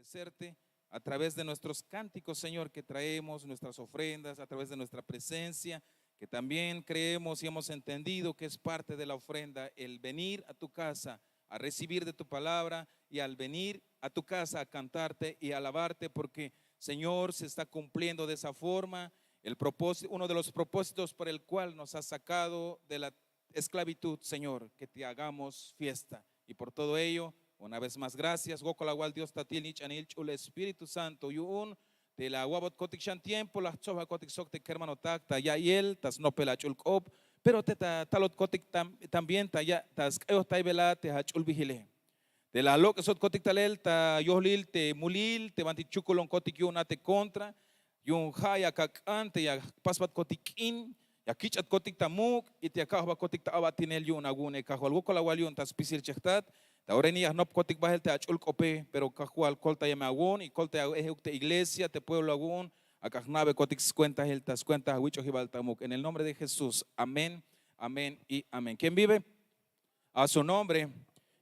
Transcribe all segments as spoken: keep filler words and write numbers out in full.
agradecerte a través de nuestros cánticos, Señor, que traemos nuestras ofrendas, a través de nuestra presencia, que también creemos y hemos entendido que es parte de la ofrenda el venir a tu casa a recibir de tu palabra y al venir a tu casa a cantarte y alabarte, porque, Señor, se está cumpliendo de esa forma el propósito, uno de los propósitos por el cual nos has sacado de la esclavitud, Señor, que te hagamos fiesta. Y por todo ello, una vez más, gracias. Wokol awal Dios ta atil nich'anil ch'ul Espíritu Santo yu'un te la awa'botkotik xan tiempo, la jtsobjakotik sok te kermanotak ta ya'iyel ta snopel ach'ul k'op, pero te ta talotkotik tam- también ta ya- ta sk'ayojtaybel a te ach'ul bijile. Te la lok'esotkotik talel ta yojlil te mulil te banti chukulonkotik yu'un a te contra, yu'un ja' ya ak'an te ya pasbatkotik k'in, ya kich'atkotik ta muk' y te ya ka'ojbakotik ta a'batinel yu'un awu'une Kajwal. Wokol awal yu'un ta spisil chejtat. Ta ora ini ya jnopkotik bael te ach'ul k'ope, pero Kajwal, koltaya me awu'un y koltaya ejuk te iglesia, te pueblo awu'un, ak'a jna'bekotik skuentail ta skuenta awich'ojibal ta muk'. En el nombre de Jesús, amén, amén y amén. ¿Quién vive? A su nombre.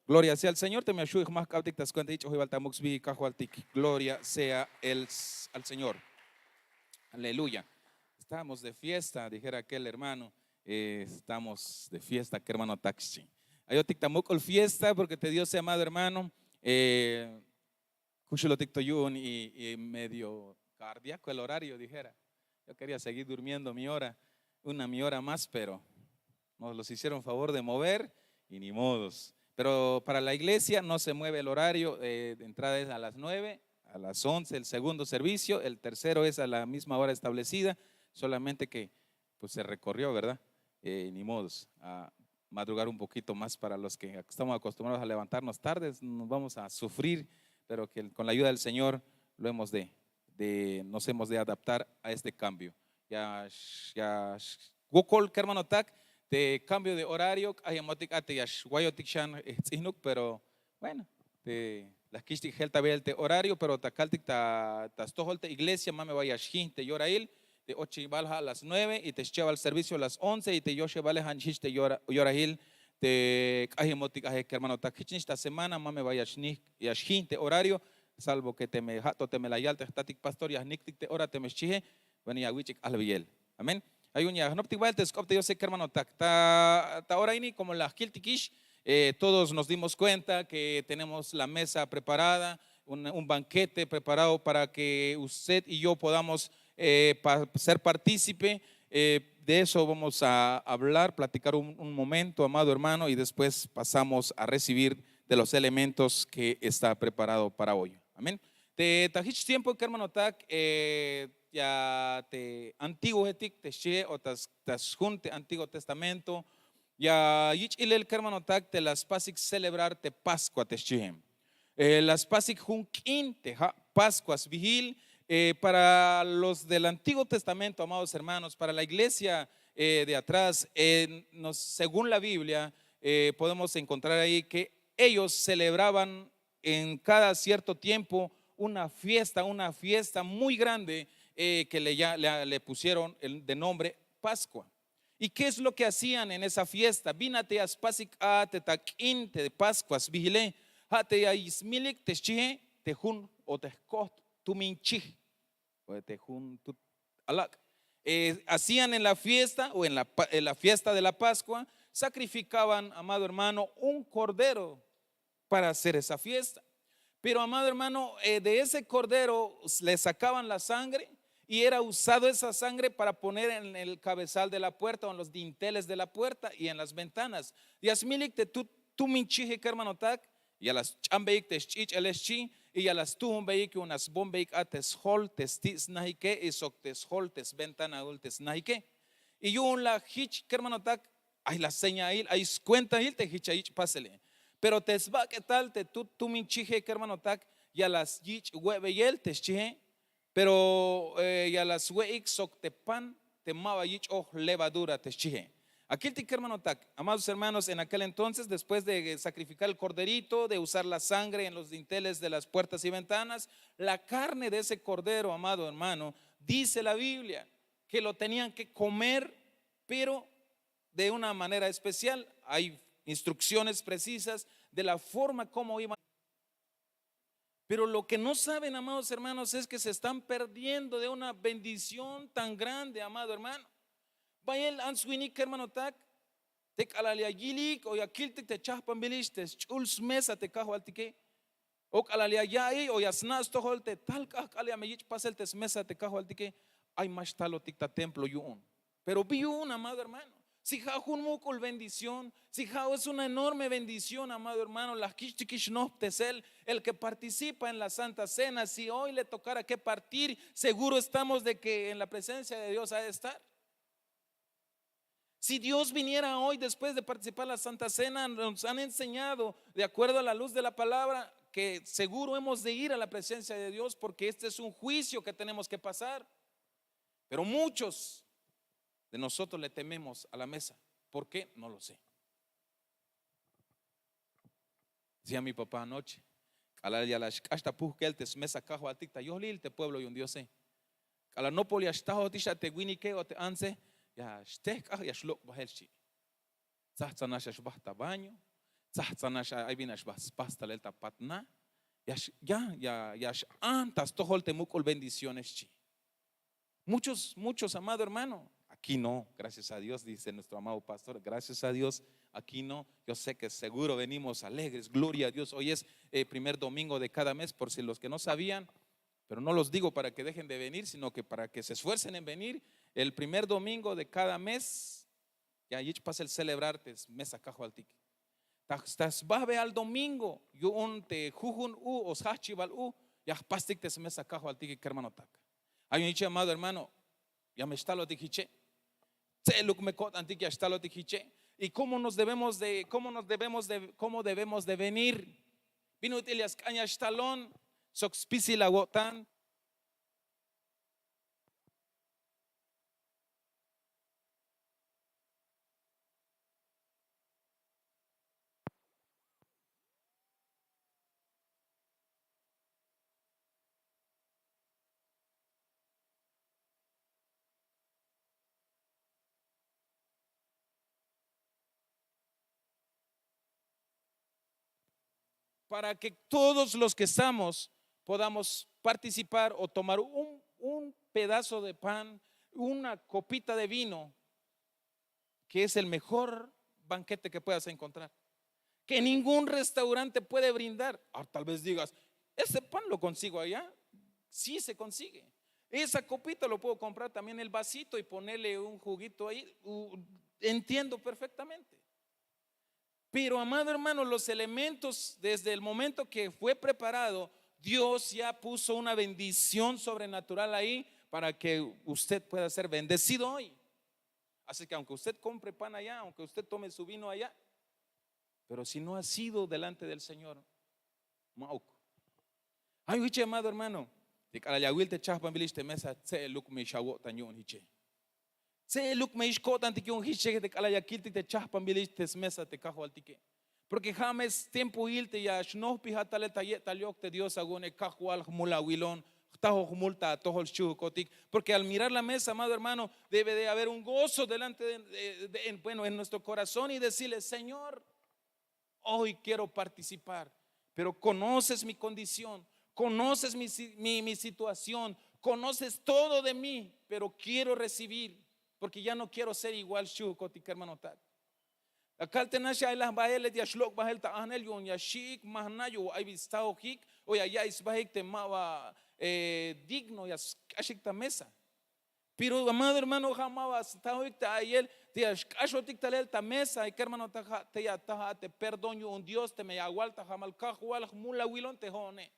Gloria sea al Señor. Teme ya xju' jmajk'abtik ta skuenta yich'ojibal ta muk' sbijil Kajwaltik. Gloria sea el, al Señor. Aleluya. Estamos de fiesta, dijera aquel hermano. Eh, estamos de fiesta, kermanotak xchi. Ayotik ta muk'ul fiesta, porque te dio ese amado hermano. Eh, Kuxulotik to yu'un y, y medio cardíaco el horario, dijera. Yo quería seguir durmiendo mi hora, una mi hora más, pero nos los hicieron favor de mover y ni modos. Pero para la iglesia no se mueve el horario, eh, de entrada es a las nueve, a las once el segundo servicio, el tercero es a la misma hora establecida, solamente que pues se recorrió, ¿verdad? Eh, ni modos, a madrugar un poquito más para los que estamos acostumbrados a levantarnos tardes, nos vamos a sufrir, pero que con la ayuda del Señor lo hemos de, de, nos hemos de adaptar a este cambio. Ya, ya, wokol kermanotak, te cambio de horario, k'ajemotik a te ya xwayotik xan, eh, jtz'ihnuk, pero bueno, te la jkich'tik jeltabel te horario, pero ta kaltik ta, ta stojol te iglesia, ma me ba ya xjin te yorail, te ochibal ja' a las nueve y te schebal servicio a las once y te yoxebale ja' nix jich te yora-, yorail te k'ajemotik aje kermanotak. Jichnix ta semana ma me ba ya xnij, ya xjin te horario, salvo que teme ja' to teme la yal te jtatik pastor ya jnik'tik te hora teme xchije, bueno, ya awich'ik albeye'el. Amén. Ay yu'un ya jnoptik bael te sk'op te Diose kermanotak. Ta, ta ora ini, como la jkiltikix, eh, todos nos dimos cuenta que tenemos la mesa preparada, un, un banquete preparado para que usted y yo podamos, eh, pa-, ser partícipe. Eh, de eso vamos a hablar, platicar un, un momento, amado hermano, y después pasamos a recibir de los elementos que está preparado para hoy. Amén. Te ta jich tiempo kermanotak, eh, ya te antiguojetik te xchihe o ta, ta sjun te Antiguo Testamento, ya yich' ilel kermanotak te la spasik celebrar te Pascua te xchihe. Eh, la spasik jun k'in te ja' Pascua sbihil. Eh, para los del Antiguo Testamento, amados hermanos, para la iglesia, eh, de atrás, eh, nos, según la Biblia, eh, podemos encontrar ahí que ellos celebraban en cada cierto tiempo una fiesta, una fiesta muy grande, eh, que le, ya-, le, le pusieron el, de nombre Pascua. ¿Y qué es lo que hacían en esa fiesta? Bin a te ya spasik a te ta k'in te Pascua sbihile, ja' te ya smilik te xchihe te jun o te jkojt tumin chij o te jun tut alak'. Eh, hacían en la fiesta o en la pa-, en la fiesta de la Pascua, sacrificaban, amado hermano, un cordero para hacer esa fiesta. Pero, amado hermano, eh, de ese cordero s-, le sacaban la sangre y era usado esa sangre para poner en el cabezal de la puerta o en los dinteles de la puerta y en las ventanas. Ya smilik te tut tumin chije kermanotak, ya la sch'ambeyik te sch'ich'ele xchi, y ya la stujunbeyik yu'un la sbonbeyik a te sjol te sti' snajike y sok te sjol te sventanaul te snajike. Y yu'un la jich kermanotak, ay la señail, ay skuentail te jich ya yich' pasele. Pero te sbak'etal te tut tumin chije kermanotak, ya la yich' we'beyel te xchihe, pero, eh, ya la swe'ik sok te pan te ma ba yich'oj levadura te xchihe. A kiltik kermanotak, amados hermanos, en aquel entonces, después de sacrificar el corderito, de usar la sangre en los dinteles de las puertas y ventanas, la carne de ese cordero, amado hermano, dice la Biblia que lo tenían que comer, pero de una manera especial. Hay instrucciones precisas de la forma como iban. Pero lo que no saben, amados hermanos, es que se están perdiendo de una bendición tan grande, amado hermano. Bayel ants winik, kermanotak, te k'alal ya yilik o ya kiltik te chajpanbilix te sch'ul smesa te kajwaltike, o k'alal ya ya'iy o ya sna' stojol te tal k'ajk'al ya me yich' pasel te smesa te kajwaltike, ay ma xtalotik ta templo yu'un. Pero bi yu'un, amado hermano, si ja' jun muk'ul bendición, si ja' es una enorme bendición, amado hermano, la jkich'tikix nojptesel. El que participa en la Santa Cena, si hoy le tocara que partir, seguro estamos de que en la presencia de Dios ha de estar. Si Dios viniera hoy después de participar la Santa Cena, nos han enseñado, de acuerdo a la luz de la palabra, que seguro hemos de ir a la presencia de Dios, porque este es un juicio que tenemos que pasar. Pero muchos de nosotros le tememos a la mesa. ¿Por qué? No lo sé. Decía mi papá anoche, k'alal ya la xk'ax ta pujkel te smesa kajwaltik ta yolil te pueblo yu'un Diose, k'alal nopol ya xtajotik xa te winike o te antse, ya xtejk'aj, ya xlok' bajel xchi. Tzajtzanax ya xbajt ta baño, tzajtzanax ay bin ya xbajt spas talel ta patna, ya ya ya x'an ta stojol te muk'ul bendiciones xchi. Muchos, muchos, amado hermano, aquí no, gracias a Dios, dice nuestro amado pastor, gracias a Dios, aquí no. Yo sé que seguro venimos alegres, gloria a Dios. Hoy es el primer domingo de cada mes, por si los que no sabían, pero no los digo para que dejen de venir, sino que para que se esfuercen en venir. El primer domingo de cada mes ya yich' pasel celebrarte smesa kajwaltik. Ta sbajbeal domingo yu'un te jujun u o sjajchibal u, ya jpastik te smesa kajwaltik, kermanotak. Ay un yiche, amado hermano, ya me xtalotik jiche. Tse'eluk me ko'tantik ya xtalotik jiche. Y cómo nos debemos de cómo nos debemos de cómo debemos de venir? Bin ut'il ya sk'an ya xtalon sok spisil awo'tan. Para que todos los que estamos podamos participar o tomar un, un pedazo de pan, una copita de vino, que es el mejor banquete que puedas encontrar, que ningún restaurante puede brindar. Ah, tal vez digas, ese pan lo consigo allá. Sí, se consigue. Esa copita lo puedo comprar también, el vasito, y ponerle un juguito ahí. Entiendo perfectamente. Pero, amado hermano, los elementos, desde el momento que fue preparado, Dios ya puso una bendición sobrenatural ahí para que usted pueda ser bendecido hoy. Así que aunque usted compre pan allá, aunque usted tome su vino allá, pero si no ha sido delante del Señor, ma'uk. Ay un jiche, amado hermano, te k'alal ya awil te chajpanbilix te mesa, tse'eluk me ix awo'tan yu'un jiche. Tse'eluk me ix ko'tantik yu'un jiche te k'alal ya kiltik te chajpanbilix te smesa te kajwaltike. Porque ja' me stiempoil te ya xnojpijat talel ta ye'tal yok te Dios awu'une, Kajwal, jmul awilon, jtajo jmul ta atojol xchihukotik. Porque al mirar la mesa, amado hermano, debe de haber un gozo delante de, de- de- en, bueno, en nuestro corazón y decirle, Señor, hoy quiero participar, pero conoces mi condición, conoces mi, si- mi- mi situación, conoces todo de mí, pero quiero recibir, porque ya no quiero ser igual, xchihukotik, kermanotak. Akal te nax ya ilaj bahel ya xlok' bahel ta ajnel yu'un ya xi'ik, ma jna' yu'un ay bin stajojik o ya ya'iy sbahik te ma ba digno ya sk'axik ta mesa. Pero, amado hermano, ja' ma ba stajojik te a'iyel te ya xk'axotik talel ta mesa, kermanotak, ja' te ya ataj a te perdón yu'un Dios teme ya awal ta jamal, Kajwal, jmul awilon te jo'one.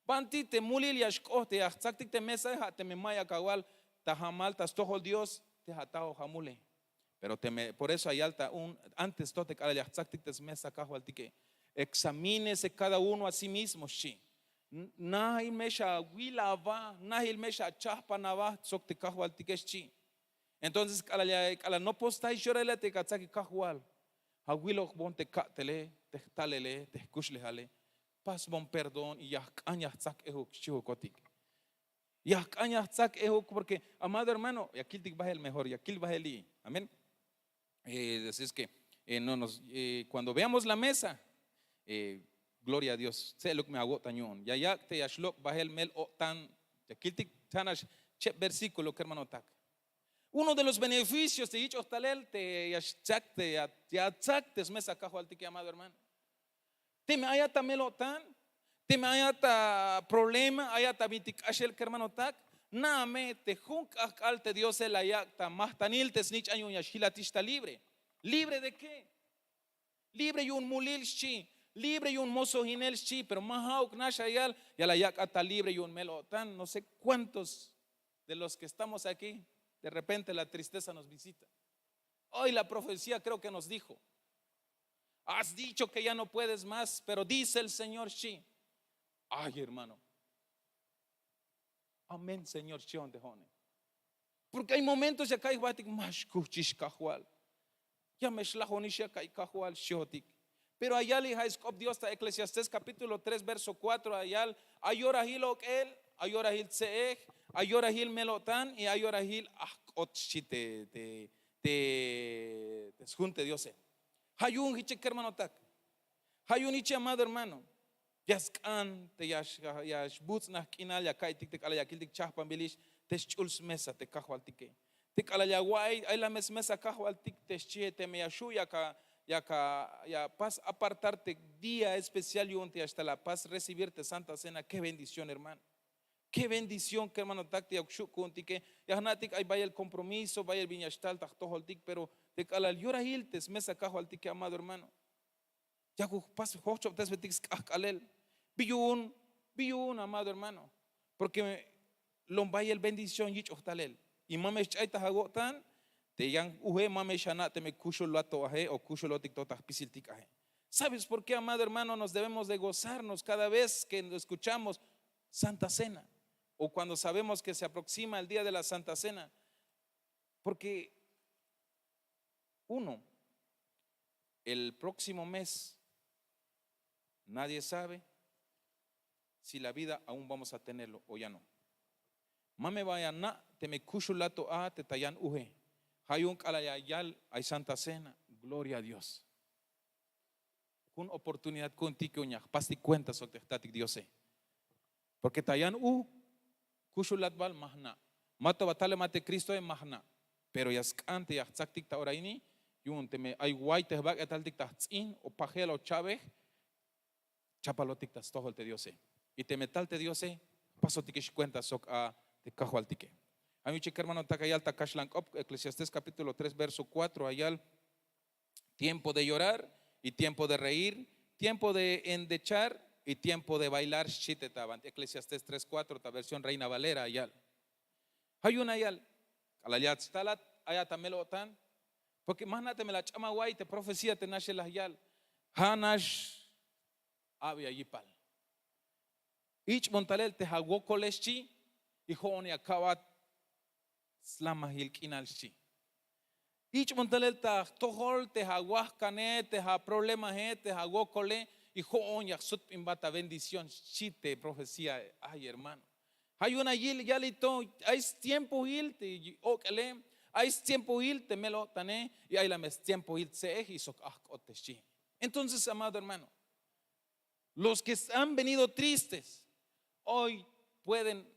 Banti te mulil ya xk'ot te ya jtsaktik te mesa, ja' teme ma yak awal ta jamal ta stojol Dios te ja' atajoj amule. Pero teme, por eso ya yal ta un antes to te k'alal ya jtsaktik te smesa kajwaltike, examínese cada uno a sí mismo, xchi. Najil me xawil aba, najil me xachajpan aba sok te kajwaltike, xchi. Entonces k'alal ya, k'alal nopol sta ix yorahile te ya atsakik, Kajwal, awilojbon te ka'tele, te jtalele, te jkuxlejale, pasbon perdón y ya jk'an ya jtsak ejuk, xchihukotik. Ya jk'an ya jtsak ejuk, porque, amado hermano, ya kiltik bahel mejor, ya kil bahel li'i. Amén. Eh, así es que, eh, no nos, eh, cuando veamos la mesa, eh, Gloria a Dios. Tse'eluk me awo'tan yu'un ya yak' te ya xlok' bahel mel-o'tan. Ya kiltik tanax cheb versíkulo kermanotak. Uno de los beneficios te yich'oj talel te ya xtsak te ya tsak te smesa kajwaltike amado hermano. Teme ayat ta mel-o'tan, teme ayat ta problema ayat ta bintik k'axel kermanotak, na'ame te jun k'ahk'al te diose la yak' ta majtanil te snich'an yu'un ya xjilatix ta libre. Libre de ke? Libre yu'un mulil xchi, libre yu'un mosojinel xchi pero ma ha'uk nax ayal ya la yak'at ta libre yu'un mel-o'tan. No sé kuántos de los ke estamos akí, de repente la tristeza nos visita. Hoy la profecía kreo ke nos dijo, has dicho ke ya no puedes más pero dice el señor xchi. Ay hermano. Amén señor xchion te ho'ne. Porke ay momentos ya ka'ay jbahtik ma xkuhchix kajwal. Ya me xlajonix ya ka'ay kajwal xchihotik. Pero ayali ja' esk'op dios ta eclesiastés kapítulo tres verso kuatro ayal, ay yorahil ok'el, ay yorahil tse'ej, ay yorahil mel-o'tan y ay yorahil ahk'ot xchi te te sjun te diose. Ja' yu'un jiche kermanotak. Ja' yu'un jiche amado hermano. Ya sk'an te ya xbutz'naj k'inal ya ka'iytik te k'alal ya kiltik chahpanbilix te sch'ul smesa te kajwaltike. Te k'alal ya wa'iy ay la me smesa kajwaltik te xchihe teme ya xhu' ya ka ya pas apartar te día especial yu'un te ya xtal apas recibir te santa cena ke bendición hermano. Ke bendición kermanotak te ya xhu' ku'untike. Ya jna'tik ay bayel kompromiso bayel bin ya xtal ta jtojoltik pero te k'alal yorahil te smesa kajwaltike amado hermano. Ya jujpas jojchobtesbetik sk'ahk'alel. Bi yu'un? Bi yu'un amado hermano? Porke lom bayel bendición yich'oj talel. Y ma me xch'ay ta awo'tan te yan uje ma me xana' teme kuxul ato aje o kuxulotik to ta jpisiltik aje. Sabes por ke amado hermano nos debemos de gozarnos kada vez ke eskuchamos santa cena o kuando sabemos ke se aproksima el día de la santa cena? Porke uno, el próksimo mes nadie sabe si la vida aún vamos a tenerlo o ya no. Ma me ba ya na' teme kuxul ato a te ta yan uje. Ja' yu'un k'alal ya yal ay santa cena. Gloria a dios. Jun oportunidad ku'untik yu'un ya jpastik kuenta sok te jtatik diose. Porke ta yan uj kuxulat bal ma jna'. Ma to ba talemat te kristoe ma jna'. Pero ya sk'an te ya jtsaktik ta ora ini. Yu'un teme ay way te jbak'etaltik ta jts'in o pajel o cha'bej, chapalotik ta stojol te diose. Y teme tal te diose, jpasotikix kuenta sok a te kajwaltike. Ay muchik hermanotak ayal ta kaxlan k'op eclesiastés kapítulo tres verso kuatro ayal, tiempo de llorar y tiempo de reír, tiempo de endechar y tiempo de bailar xchi te ta banti eclesiastés tres kuatro ta versión reina valera ayal. Ja' yu'un ayal, k'alal ya stalat ayat ta mel-o'tan. Porke ma jna' teme la ch'am awa'iy te profecía te naxe la yal. Ja' nax abi ya yipal. Ich'bon talel te awokole xchi. Y jo'on ya ka'bat slamajil k'inal xchi. Ich'bon talel ta jtojol te awahkane te aproblemahe te awokole. Y jo'on ya jsutbinbat abendición xchi te profecíae. Ay hermano, ja' yu'un ya yal ito. Ay stiempohil te ok'ele, ay stiempohil te mel-o'tane, y ay la me stiempohil tse'ej y sok ahk'ot te xchi. Entonces amado hermano, los ke han venido tristes hoy pueden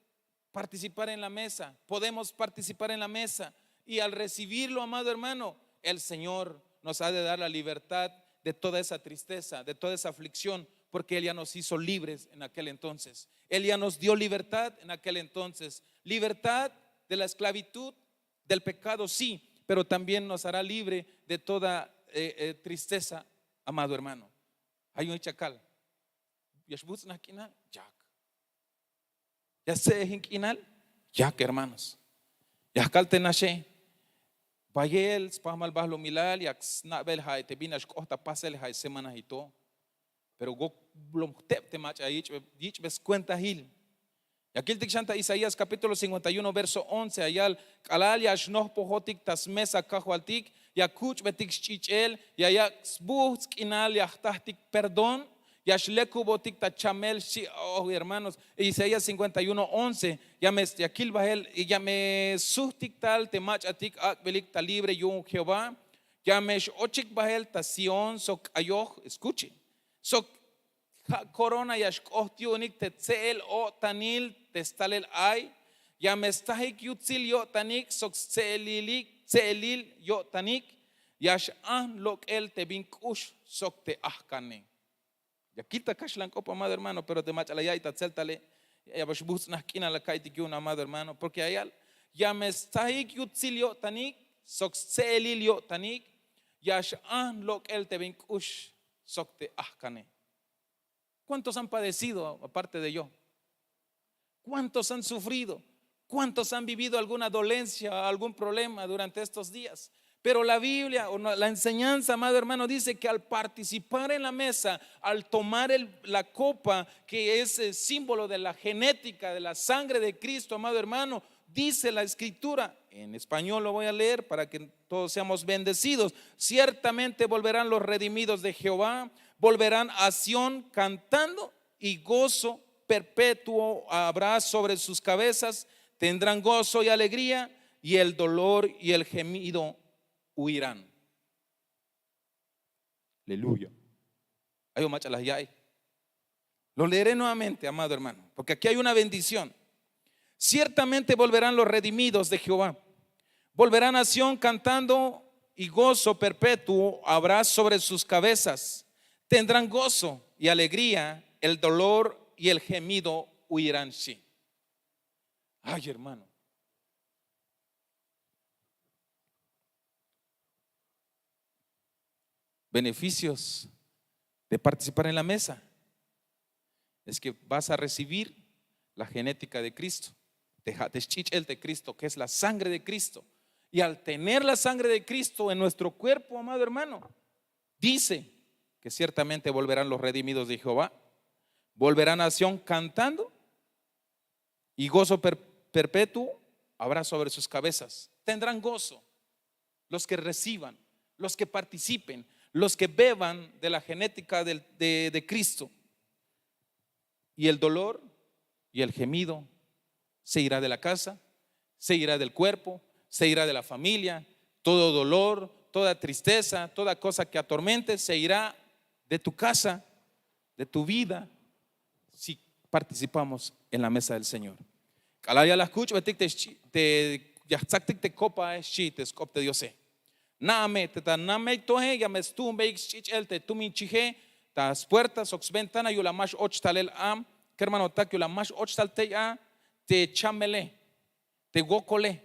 participar en la mesa. Podemos participar en la mesa. Y al recibirlo amado hermano, el señor nos ha de dar la libertad de toda esa tristeza, de toda esa aflicción, porke él ya nos hizo libres en aquel entonces. Él ya nos dio libertad en aquel entonces. Libertad de la esclavitud, del pecado sí, pero también nos hará libre de toda eh, eh, tristeza. Amado hermano, ay un chakal. Ya xbutz'naj k'inal yak. Ya stse'ejin k'inal yak hermanos. Ya jkal te naxe, bayel spajmal bahlumilal yak sna'bel ja' te bin nax k'oht ta pasel ja' semana jito. Pero wok lom jteb te mach'a yich'be skuentahil. Ya kiltik xan ta isaías kapítulo cinkuenta y uno verso once ayal, k'alal ya xnohpojotik ta smesa kajwaltik, ya kuch'betik sch'ich'el, ya yak' sbuhtz' k'inal ya jtahtik perdón, ya xlekubotik ta chamel xchi. Oh hermanos, isaías cinkuenta y uno once. Ya me ya kil bahel, ya me suhtik tal te mach'atik ak'belik ta libre yu'un jehová. Ya me x'ochik bahel ta sión sok k'ayoj, eskuche, sok ka' korona ya xk'oht yu'unik te tse'el-o'tanil te stalel ay. Ya me stsajik yutsil yo'tanik sok stse'elilik tse'elil yo'tanik. Ya x'an lok'el te bin k'ux sok te ajkane. Ya kil ta kaxlan k'op, amado hermano, pero te mach'a la ya'iy ta tseltale, ya bal xbuhts' naj k'inal la ka'iytik yu'un, amado hermano, porke ya yal: ya me stsajik yutsil yo'tanik sok stse'elil yo'tanik. Ya x'an lok'el te bin k'ux sok te ajkane. ¿Cuántos han padecido aparte de yo? ¿Cuántos han sufrido? ¿Cuántos han vivido alguna dolencia, algún problema durante estos días? Pero la Biblia o no, la enseñanza, amado hermano, dice que al participar en la mesa, al tomar el- la copa, que es el símbolo de la genética de la sangre de Cristo, amado hermano, dice la Escritura, en español lo voy a leer para que todos seamos bendecidos: ciertamente volverán los redimidos de Jehová, volverán a Sión cantando, y gozo perpetuo habrá sobre sus cabezas. Tendrán gozo y alegría, y el dolor y el gemido huirán. Aleluya. Ay, o mach'a la ya'iy. Lo leeré nuevamente, amado hermano, porque aquí hay una bendición. Ciertamente volverán los redimidos de Jehová. Volverán a Sión cantando, y gozo perpetuo habrá sobre sus cabezas. Tendrán gozo y alegría, el dolor y el gemido huirán. Sí. Ay, hermano. Beneficios de participar en la mesa es que vas a recibir la genética de Cristo. Te ja- te xch'ich'el te Cristo, que es la sangre de Cristo. Y al tener la sangre de Cristo en nuestro cuerpo, amado hermano, dice que ciertamente volverán los redimidos de Jehová, volverán a Sión cantando, y gozo per- perpetuo habrá sobre sus cabezas. Tendrán gozo los que reciban, los que participen, los que beban de la genética del- de, de Cristo. Y el dolor y el gemido se irá de la casa, se irá del cuerpo, se irá de la familia. Todo dolor, toda tristeza, toda cosa que atormente se irá de tu casa, de tu vida, si participamos en la mesa del Señor. K'alal ya la jkuch'betik te xchi- te ya jtsaktik te kopa, xchi te sk'op te Diose: na'a me te ta namey toje, ya me stuunbeyik sch'ich'el te tumin chije ta spuerta sok sventana, yu'un la ma x'och talel a kermanotak, yu'un la ma x'och tal tey a te chamele, te wokole.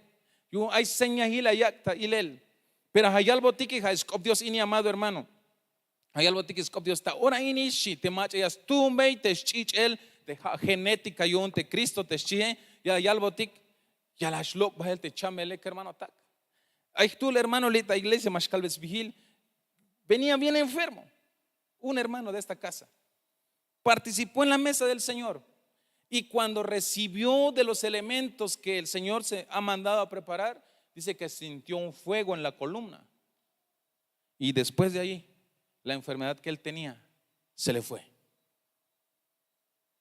Yu'un ay señahil la yak' ta ilel. Pero ja' yalbotike, ja' sk'op Dios ini, amado hermano. Ja' yalbotik sk'op Dios: ta ora ini, xchi, te mach'a ya stuunbey te sch'ich'el te ja' genética yu'un te Cristo te xchije, ya yalbotik, ya la xlok' bahel te chamele, kermanotak. Ay jtul hermano li' ta iglesia ma xkalbe sbihil, venía bien enfermo, un hermano de esta casa, participó en la mesa del Señor, y cuando recibió de los elementos que el Señor se ha mandado a preparar, dice que sintió un fuego en la columna. Y después de ahí, la enfermedad que él tenía se le fue.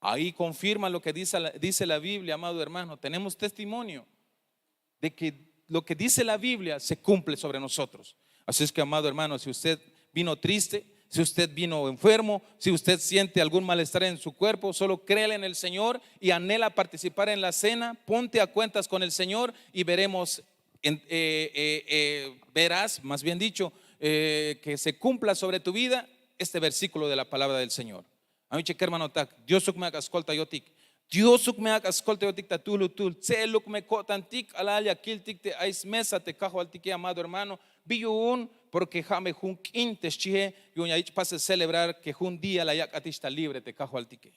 Ahí confirma lo que dice la, dice la Biblia, amado hermano. Tenemos testimonio de que lo que dice la Biblia se cumple sobre nosotros. Así es que, amado hermano, si usted vino triste, si usted vino enfermo, si usted siente algún malestar en su cuerpo, solo créele en el Señor y anhela participar en la cena. Ponte a cuentas con el Señor y veremos, en- eh, eh, eh, verás, más bien dicho, eh, que se cumpla sobre tu vida este versículo de la palabra del Señor. Amiche kermanotak, Diosuk me ak'a skoltayotik. Diosuk me ak'a skoltayotik ta tuhlutuhl. Tse'eluk me ko'tantik k'alal ya kiltik te ay smesa te Kajwaltike, amado hermano. Bi yu'un? Porque ja' me jun k'in te xchije yu'un ya yich' pasel celebrar que jun día la yak'atix ta libre te Kajwaltike.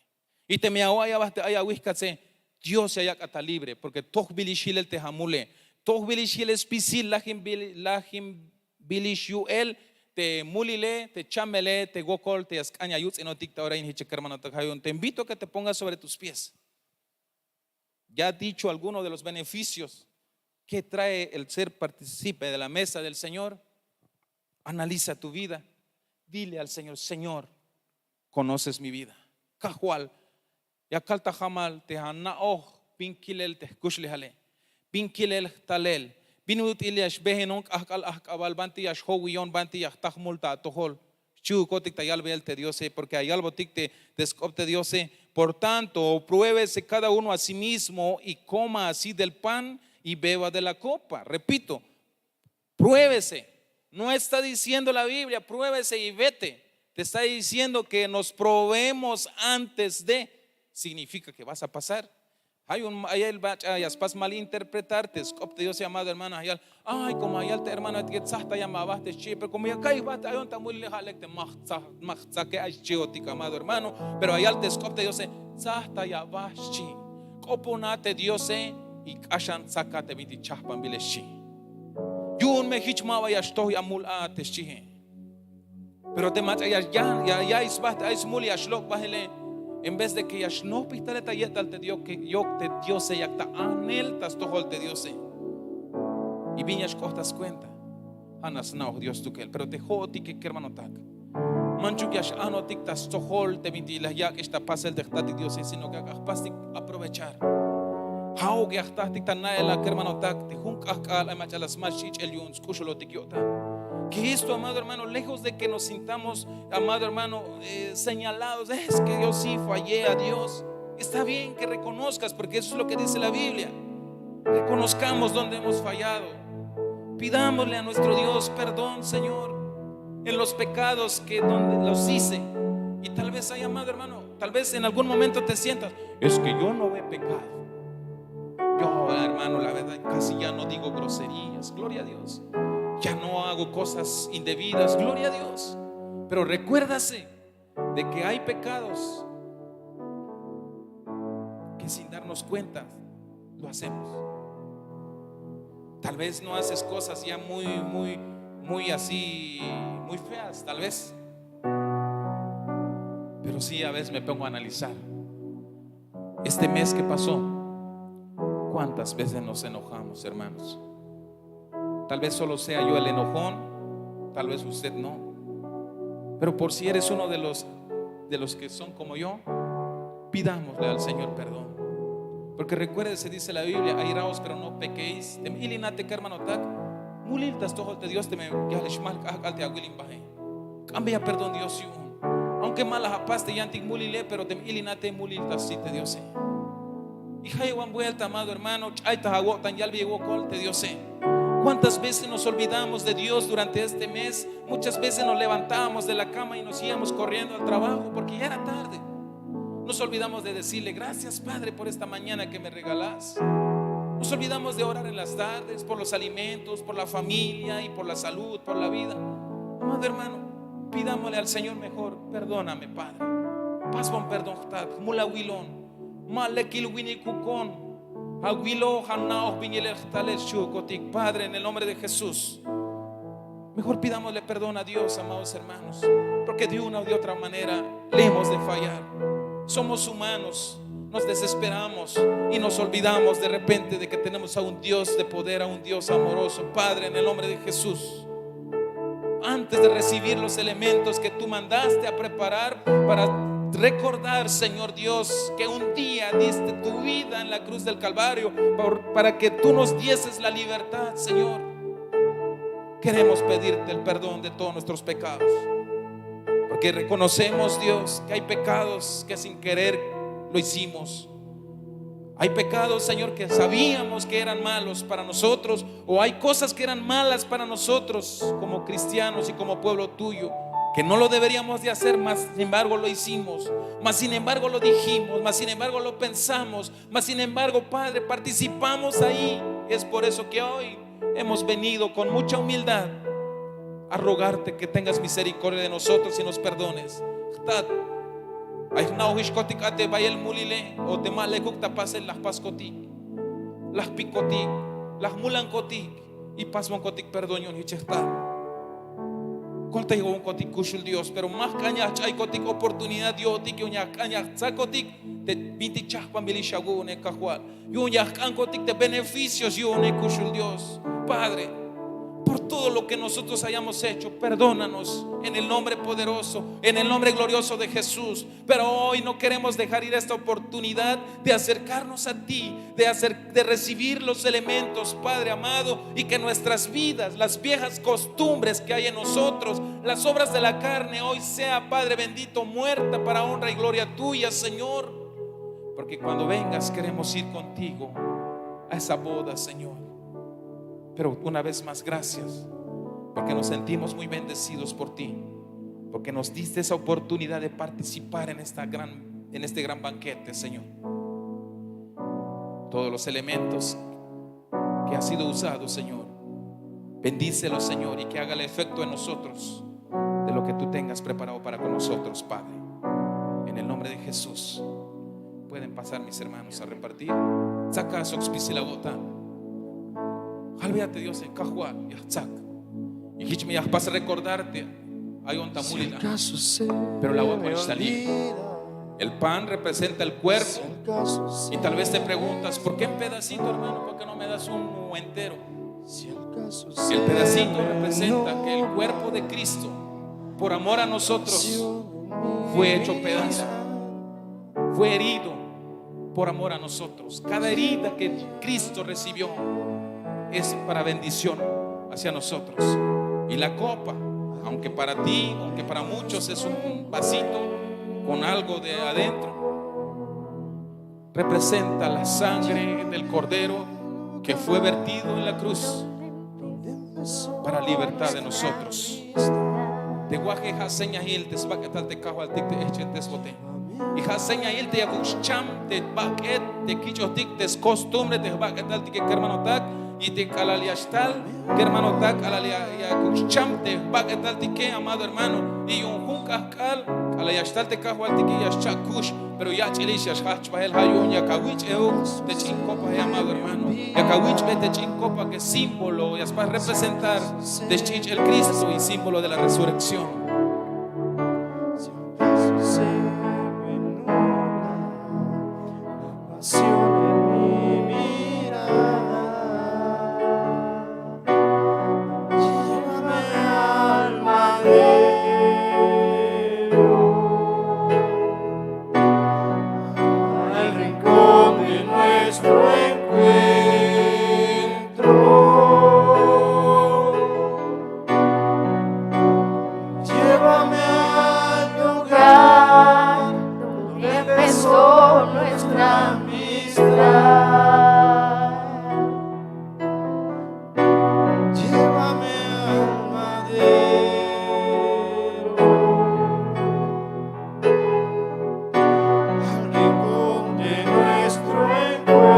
Y teme ya awa'iy aba te ay awijkatse, Dios ya yak' a ta libre, porque tojbilix jilel te ja' mule, tojbilix jilel spisil, lajinbil- lajinbilix yu'el te mulile, te chamele, te wokol te ya sk'an ya yuts'inotik ta ora in jiche kermanotak. Ja' yu'un te invito a que te pongas sobre tus pies. Ya ha dicho alguno de los beneficios que trae el ser partícipe de la mesa del Señor. Analiza tu vida. Dile al Señor: Señor, conoces mi vida. Kajwal, ya kal ta jamal te ana'oj bin kilel te jkuxlejale, bin kilel jtalel, bin ut'il ya xbeenon k'ajk'al ajk'abal, banti ya xjowiyon, banti ya jta jmul ta atojol. Chihukotik ta yalbel te Diose, porke ya yalbotik te sk'op te Diose. Por tanto, pruébese cada uno a sí mismo y coma así del pan y beba de la copa. Repito, pruébese. No está diciendo la Biblia pruébese y vete. Te está diciendo que nos probemos antes de. Significa que vas a pasar. Ay un ayel bach'a ya spas malinterpretar te sk'op te Diose, amado hermano. Ayal, ay, como ayal te hermano etiket tzaj ta ya ma abaj te xchi, pero como ya ka'y jba te ayon ta mulile, ja' lek te ma jtza- ma jtzake ay xchihotik, amado hermano. Pero ayal te sk'op te Diose, tzaj ta ya abaj xchi. K'opona te Diose y k'axan tzaka te bintik chajpanbile xchi. Yu'un me jich ma ba ya xtoj ya mul a te xchihe. Pero te mach'a ya ya ya ya'iy sba te ay smul ya xlok' bajele, en vez de que ya xnojpij talel ta ye'tal te Dios, que yok te Diose, yak ta ajnel ta stojol te Diose. Y bin ya xk'oht ta skuenta. Ja' nax sna'oj Dios stukel. Pero te jo'otike kermanotak, manchuk ya x'ajnojtik ta stojol te bintik la yak'ex ta pasel te jtatik Diose, sino que ya jpastik aprovechar. Ja'uk ya jtatik ta na'elal kermanotak, te jun k'ajk'al ay mach'a la smal xch'ich'el yu'un sk'uxulotik yo'tan. Que esto, amado hermano, lejos de que nos sintamos, amado hermano, eh, señalados, es que yo sí fallé a Dios. Está bien que reconozcas, porque eso es lo que dice la Biblia. Reconozcamos donde hemos fallado. Pidámosle a nuestro Dios perdón, Señor, en los pecados que donde los hice. Y tal vez hay, amado hermano, tal vez en algún momento te sientas, es que yo no he pecado. Yo, hermano, la verdad, casi ya no digo groserías, gloria a Dios. Ya no hago cosas indebidas, gloria a Dios. Pero recuérdase de que hay pecados que sin darnos cuenta lo hacemos. Tal vez no haces cosas ya muy, muy, muy así, muy feas, tal vez. Pero sí, a veces me pongo a analizar. Este mes que pasó, ¿cuántas veces nos enojamos, hermanos? Tal vez solo sea yo el enojón, tal vez usted no. Pero por si eres uno de los, de los que son como yo, pidámosle al Señor perdón. Porque recuérdese, dice la Biblia, airaos, pero no pequéis. Teme ilinate kermanotak, mulil ta stojol te Dios, teme ya le xmal k'ajk'al te awilin baje. K'ambeya perdón Dios yu'un. Aunque ma la apas te yantik mulile, pero teme ilinate, mulil ta stojol te Diose. Y jayeb wan vuelta, amado hermano, ch'ay ta awo'tan yalbeyik wokol te Diose. ¿Cuántas veces nos olvidamos de Dios durante este mes? Muchas veces nos levantábamos de la cama y nos íbamos corriendo al trabajo porque ya era tarde. Nos olvidamos de decirle: "Gracias, Padre, por esta mañana que me regalás". Nos olvidamos de orar en las tardes por los alimentos, por la familia y por la salud, por la vida. Amado hermano, pidámosle al Señor mejor: "Perdóname, Padre". Pasbon perdón jtat, jmul awilon. Ma lekil winikukon. Awilo, ja' na'oj bin yilel jtalel xchihukotik, Padre, en el nombre de Jesús. Mejor pidámosle perdón a Dios, amados hermanos, porque de una u de otra manera le hemos de fallar. Somos humanos, nos desesperamos y nos olvidamos de repente de que tenemos a un Dios de poder, a un Dios amoroso. Padre, en el nombre de Jesús, antes de recibir los elementos que tú mandaste a preparar para recordar, Señor Dios, que un día diste tu vida en la cruz del Calvario por- para que tú nos dieses la libertad, Señor. Queremos pedirte el perdón de todos nuestros pecados, porque reconocemos, Dios, que hay pecados que sin querer lo hicimos. Hay pecados, Señor, que sabíamos que eran malos para nosotros, o hay cosas que eran malas para nosotros como cristianos y como pueblo tuyo, que no lo deberíamos de hacer, mas sin embargo lo hicimos, mas sin embargo lo dijimos, mas sin embargo lo pensamos, mas sin embargo, Padre, participamos ahí. Es por eso que hoy hemos venido con mucha humildad a rogarte que tengas misericordia de nosotros y nos perdones. Jtat, ay jna'ojixkotik a te bayel mulile, o te ma lekuk ta pasel la jpaskotik, la jpikotik, la jmulankotik, y pasbonkotik perdón yu'un jich jtat. Koltayonkotik kuxul Dios, pero ma jk'an ya jch'aykotik oportunidad yo'tik yu'un ya jk'an ya jtzakotik te bintik chajpanbilix awu'une, Kajwal. Yu'un ya jk'ankotik te beneficios yu'une, kuxul Dios. Padre, por todo lo que nosotros hayamos hecho. Perdónanos en el nombre poderoso, en el nombre glorioso de Jesús. Pero hoy no queremos dejar ir esta oportunidad de acercarnos a ti, de hacer, de recibir los elementos, Padre amado, y que nuestras vidas, las viejas costumbres que hay en nosotros, las obras de la carne, hoy sea, Padre bendito, muerta para honra y gloria tuya, Señor. Porque cuando vengas queremos ir contigo a esa boda, Señor. Pero una vez más, gracias, porque nos sentimos muy bendecidos por ti, porque nos diste esa oportunidad de participar en esta gran, en este gran banquete, Señor. Todos los elementos que ha sido usado, Señor, bendícelo, Señor, y que haga el efecto en nosotros de lo que tú tengas preparado para con nosotros, Padre. En el nombre de Jesús. Pueden pasar, mis hermanos, a repartir. Tsaka sok spisil awo'tan. Halbeate Dios en Kajwal, ya tsak. Y hich me ya pas recordarte, ayon ta mulil a. Pero la voy a poner salida. El pan representa el cuerpo. Y tal vez te preguntas: "¿Por qué en pedacito, hermano? ¿Por qué no me das uno entero?". El pedacito representa que el cuerpo de Cristo, por amor a nosotros, fue hecho pedazo, fue herido por amor a nosotros. Cada herida que Cristo recibió es para bendición hacia nosotros. Y la copa, aunque para ti, aunque para muchos es un vasito con algo de adentro, representa la sangre del Cordero que fue vertido en la cruz para libertad de nosotros. Te waje ja' señahil te sbak'etal te Kajwaltik te ehch'entesbote. Y ja' señahil te yakuk xcham te bak'et te kich'ojtik te scostumbre te jbak'etaltike, kermanotak. Y te k'alal ya xtal, kermanotak, k'alal ya, yakuk xcham te jbak'etaltike, amado hermano. Y yu'un jun k'ahk'al, k'alal ya xtal te Kajwaltike, ya xcha'kux. Pero yach'ilix ya xjajch bahel, ja' yu'un yak awich'ej te ch'in copa, amado hermano. Yak awich'bey te ch'in copa que símbolo ya spas representar te sch'ich'el Cristo y símbolo de la resurrección. Pasión en mi mirada. Llévame al madero, al rincón de nuestro encuentro. Llévame al lugar donde empezó nuestra amistad. Llévame al madero, al rincón de nuestro encuentro.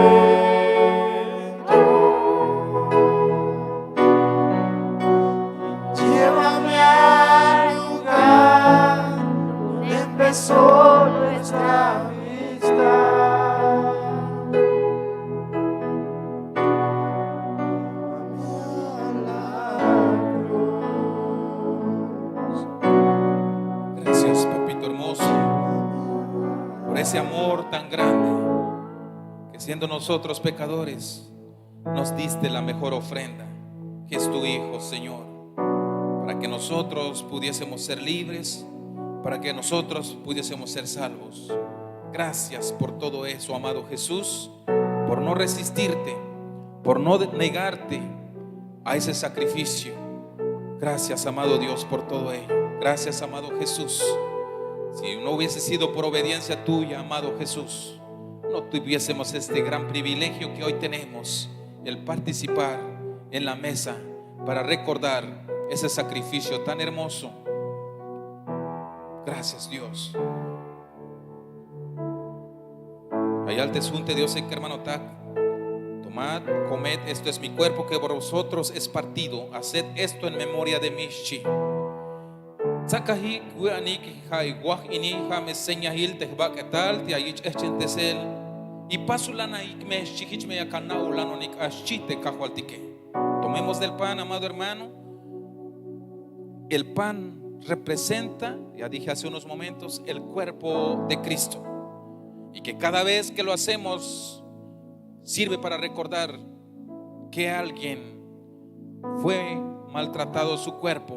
Llévame al lugar donde empezó nuestra amistad. Gracias, papito hermoso, por ese amor tan grande, que siendo nosotros pecadores, nos diste la mejor ofrenda, que es tu Hijo, Señor, para que nosotros pudiésemos ser libres, para que nosotros pudiésemos ser salvos. Gracias por todo eso, amado Jesús, por no resistirte, por no de-, negarte a ese sacrificio. Gracias, amado Dios, por todo ello. Gracias, amado Jesús. Si no hubiese sido por obediencia tuya, amado Jesús, no tuviésemos este gran privilegio que hoy tenemos, el participar en la mesa para recordar ese sacrificio tan hermoso. Gracias, Dios. Ayal te sjunte Diose, kermanotak: Tomad, comed, esto es mi cuerpo que por vosotros es partido, haced esto en memoria de mí, xchi. Tsakajik, wi'anik, ja' iwaj ini, ja' me señahil te jbak'etal te ya yich' ehchentesel. Y pasulanaik me, xchi, jich me yak ana'ulanonik a, xchi te Kajwaltike. Tomemos del pan, amado hermano. El pan representa, ya dije hace unos momentos, el cuerpo de Cristo. Y que cada vez que lo hacemos, sirve para recordar que alguien fue maltratado su cuerpo,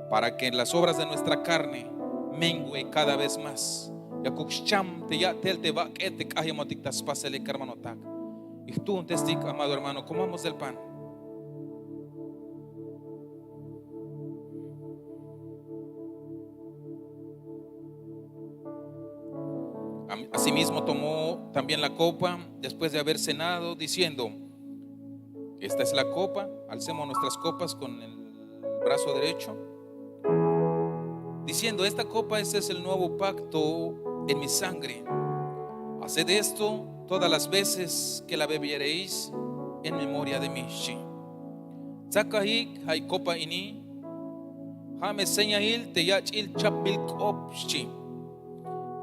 para que las obras de nuestra carne mengue cada vez más. Yakuk xcham te ya'tel te bak'et te k'ajemotik ta spasele, kermanotak. Y jtu'untestik, amado hermano, comamos del pan. Am- Asimismo tomó también la copa después de haber cenado, diciendo: "Esta es la copa", alcemos nuestras copas con el brazo derecho, diciendo: "Esta copa, este es el nuevo pacto en mi sangre. Haced esto todas las veces que la bebiereis en memoria de mí", xchi. Tsakajik, ja' i kopa ini, ja' me señail te yach'il chapbil k'op, xchi.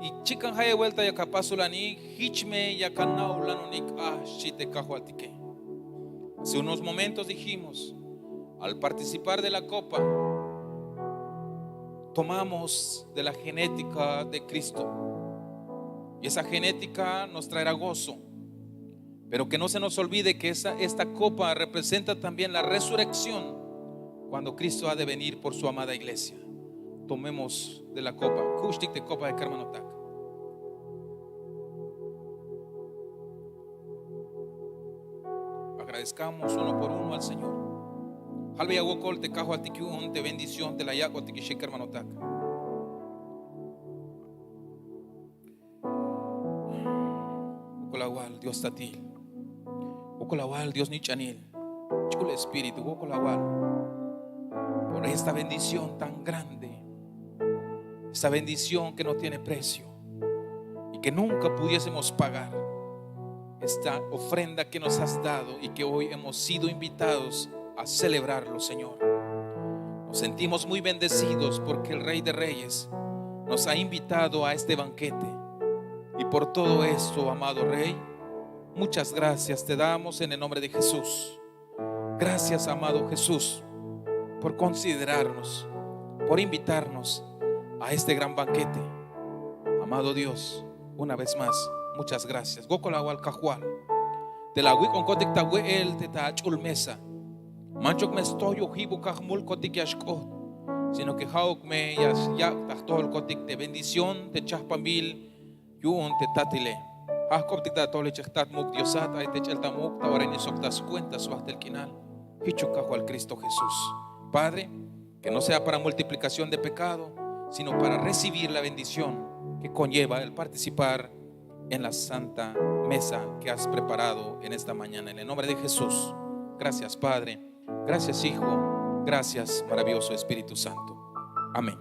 Y chikan jayeb buelta yak apasulanijik, jich me yak ana'ulanonik a, xchi te Kajwaltike. Hace unos momentos dijimos, al participar de la copa, tomamos de la genética de Cristo. Y esa genética nos traerá gozo. Pero que no se nos olvide que esa, esta copa representa también la resurrección cuando Cristo ha de venir por su amada iglesia. Tomemos de la copa. Kuxtik te kopa, kermanotak. Agradezcamos uno por uno al Señor. Jalbeya wokol te Kajwaltik yu'un te bendición te la yak'otik, xchi, kermanotak. Wokol awal Dios tatil. Wokol awal Dios nich'anil. Ch'ul Espíritu, wokol awal por esta bendición tan grande, esta bendición que no tiene precio y que nunca pudiésemos pagar, esta ofrenda que nos has dado y que hoy hemos sido invitados a celebrarlo, Señor. Nos sentimos muy bendecidos porque el Rey de Reyes nos ha invitado a este banquete. Y por todo esto, amado Rey, muchas gracias te damos en el nombre de Jesús. Gracias, amado Jesús, por considerarnos, por invitarnos a este gran banquete. Amado Dios, una vez más, muchas gracias. Wokol awal Kajwal te la awik'onkotik ta we'el te ta ach'ul mesa. Manchuk me stojyojib uk ajmulkotik ya xk'ot, sino que ja'uk me ya yak' ta jtojolkotik te bendición te chajpanbil yu'un te tatile. Ja' jk'optik ta atojol jich jtat muk' Diosat, ay te ch'el ta muk' ta ora ini sok ta skuenta sbajtel k'inal. Jichuk Kajwal Cristo Jesús. Padre, que no sea para multiplicación de pecado, sino para recibir la bendición que conlleva el participar en la santa mesa que has preparado en esta mañana. En el nombre de Jesús. Gracias, Padre. Gracias, Hijo. Gracias, maravilloso Espíritu Santo. Amén.